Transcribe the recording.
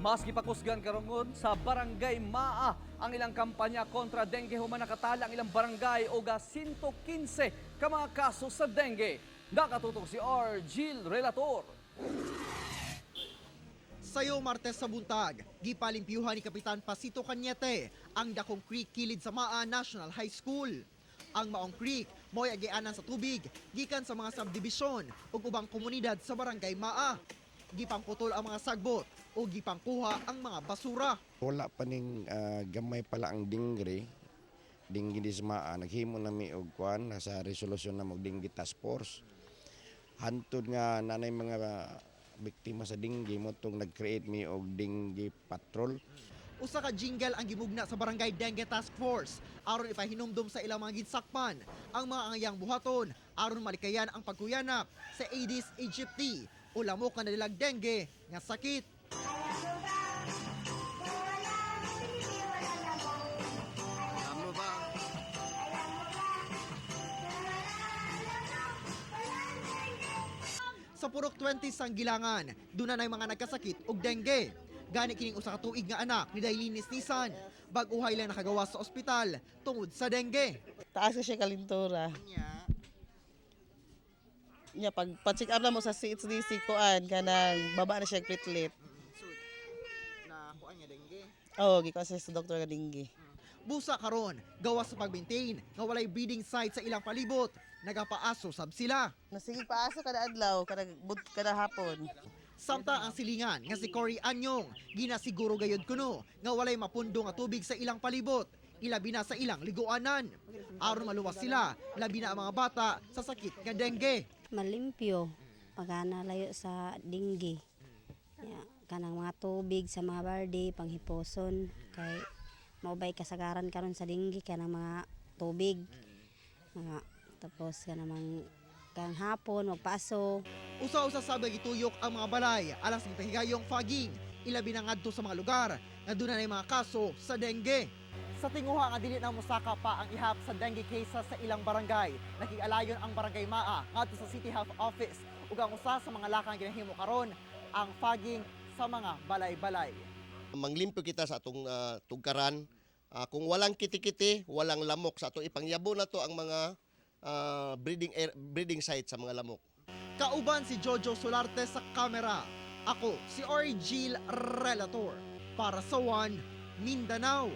Mas gipakusgan karon sa Barangay Maa ang ilang kampanya kontra dengue human nakatala ang ilang barangay og 115 ka mga kaso sa dengue. Nakatutok si R. Gil Relator. Sayo Martes sa buntag, gipalimpyuhan ni Kapitan Pasito Cañete ang Dakong Creek kilid sa Maa National High School. Ang Maong Creek mo'y agianan sa tubig gikan sa mga subdivision ug ubang komunidad sa Barangay Maa. Gipangputol ang mga sagbot o gipangkuha ang mga basura. Wala pa ning gamay pala ang dingre, dinggi di sa Maa. Naghimo nami og kuan sa resolusyon na og dengue task force. Hantod nga nanay mga biktima sa dinggi mo tong nag-create mi og dengue patrol. Usa ka jingle ang gimugna sa Barangay Dengue Task Force aron ipahinumdom sa ilang mga ginsakpan ang mga angayang buhaton aron malikayan ang pagkuyanap sa Aedes aegypti o lamok nga nadilag dengue nga sakit. Sa Purok 20 Sanggilangan, doon na mga nagkasakit og dengue. Gani kining usa ka tuig nga anak ni Dailinis Nisan, bag-uhay lang nakagawa sa ospital tungod sa dengue. Taas ka siya kalintura. Nya pag pa-check up na mo sa CHDC kuan kanang baba na siya platelet. So, na kuan nga dengue. Oo, gikuan siya sa doktor nga dengue. Busa karon, gawas sa pag-maintain nga walay breeding site sa ilang palibot, nagapaaso sab sila. Nasige paaso kada adlaw, kada bud kada hapon. Samtang ang silingan nga si Cory Anyong, ginasiguro gayod kuno nga walay mapundo nga tubig sa ilang palibot, ilabi na sa ilang liguanan. Aron maluwas sila, labi na ang mga bata sa sakit nga dengue. Malimpyo pagka nalayo sa dinggi. Ya, kanang mga tubig sa mga balde panghiposon kay maubay kasagaran karon sa dinggi kanang mga tubig. Mga tapos kanang kang hapon magpaso. Usa-usa sa gituyok ang mga balay alang sa gipahigayong fogging, ilabi na ngadto sa mga lugar nga dunay mga kaso sa dengue. Sa tinguha nga dili na mosaka pa ang ihap sa dengue cases sa ilang barangay, nakig-alayon ang Barangay Maa ngadto sa City Health Office ug ang usa sa mga lakang ginahimo karon ang fogging sa mga balay-balay. Manglimpyo kita sa atong tugkaran. Kung walang kitikiti, walang lamok sa atong ipangyabo na to ang mga breeding site sa mga lamok. Kauban si Jojo Solarte sa kamera. Ako si Orgil Relator para sa One Mindanao.